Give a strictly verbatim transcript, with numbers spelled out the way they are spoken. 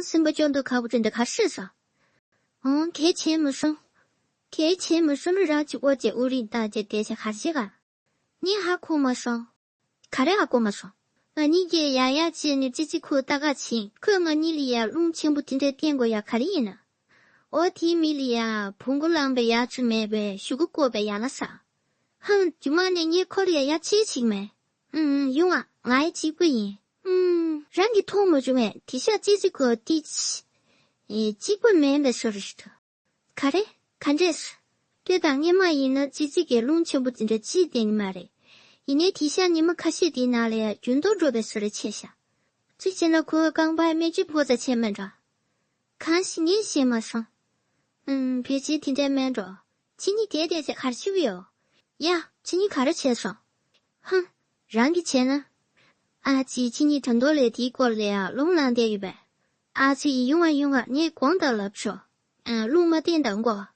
སེམས་པ་སྐྱོ་མདོག་ཁ་པོ་དེ་འདྲ་ག་རེ་བྱས་སོང་། ཨང་། གལ་ཆེན་མི་སོང་། གལ་ཆེན་མི་སོང་ལ་རང་གཅིག་པོ་དེ་དབུགས་རིང་བཏང་བྱས་བསྡད་བྱས་ག་རེ་བྱེད་ག་ངས་ཧ་གོ་མ་སོང་། ག་རེ་ཧ་གོ་མ་སོང་། ང་གཉིས་ཀྱིས་ཡར་ཡར་བྱས་ནས་ཙི་ཙི་ཁོ་ལྟ་ག་ཕྱིན། ཁོས་ང་གཉིས་ལ་ཡར་རླུང་ཆེན་པོ་དེ་འདྲ་བསྟན་དགོས་ཡ་ག་རེ་ཡིན་ན། འོ་དེའི་མི་ལ་ཡར་བོང་གུ་ལངས་པའི་ཡ་ཚོ་མེད་པའི་གཞུག་གུ་བཀོད་པའི་ཡ་ན་ས། ཧམ། རྗེས་མ་ནས་ངས་ཁོ་ལ་ཡར་ཡར་བྱས་ཅིག་མེད། ཨུམ། ཡོང་ང་། ང་ཡི་གཅིག་པུ་ཡིན། ཨུམ། རང་གིས་མཐོང་མ་བྱུང་བས། དེ་ཤ་ཙི་ཙི་ཁོ་ཏི་ཅི། ཨེ། གཅིག་པུ་མིན་པའི་བཟོ་འདྲ་ཞིག་འདུག་ག་རེ། ག་འདྲས། ལྟོས་དང་། སྔོན་མ་ཡིན་ན་ཙི་ཙི་གིས་རླུང་ཆེན་པོ་དེ་འདྲ་ཅིས་བསྟན་གྱི་མ་རེད། ཡིན་ནའི་དེ་ཤ་ཉི་མ་ཁ་ཤས་དེའི་ནང་ལ་ཡང་རྒྱུན་དུ་འགྲོ་བའི་བཟོ་འདྲ་ཆགས་ཤག་གཅིག་བྱས་ན་ཁོའི་རྐང་པར་སྨན་བཅོས་ཕོག་ཙམ་བྱས་མེད་འགྲོ། གང་ཞིག་ངས་ཤེས་མ་སོང་། ཨུམ། ཕལ་ཆེར་དེ་འདྲ་མེད་འགྲོ། ཁྱེད་གཉིས་དེ་བསྡད་བྱས་ག་རེ་བྱེད་ཀྱི་ཡོད། ཡ། ཁྱེད་གཉིས་ག་རེ་བྱས་སོང་། ཧ། རང་གིས་བྱས་ན། ཨ་ཙི། ཁྱེད་གཉིས་ད་དུང་ལས་དེའི་སྐོར་ལ་ཡང་རླུང་ལངས་བསྡད་ཡོད་པས། ཨ་ཙི། ཡོང་ང་ཡོང་ང་། ངས་དགོངས་དག་ལབ་ཆོག་ཨ། རླུང་མ་བསྟན་དང་གོ།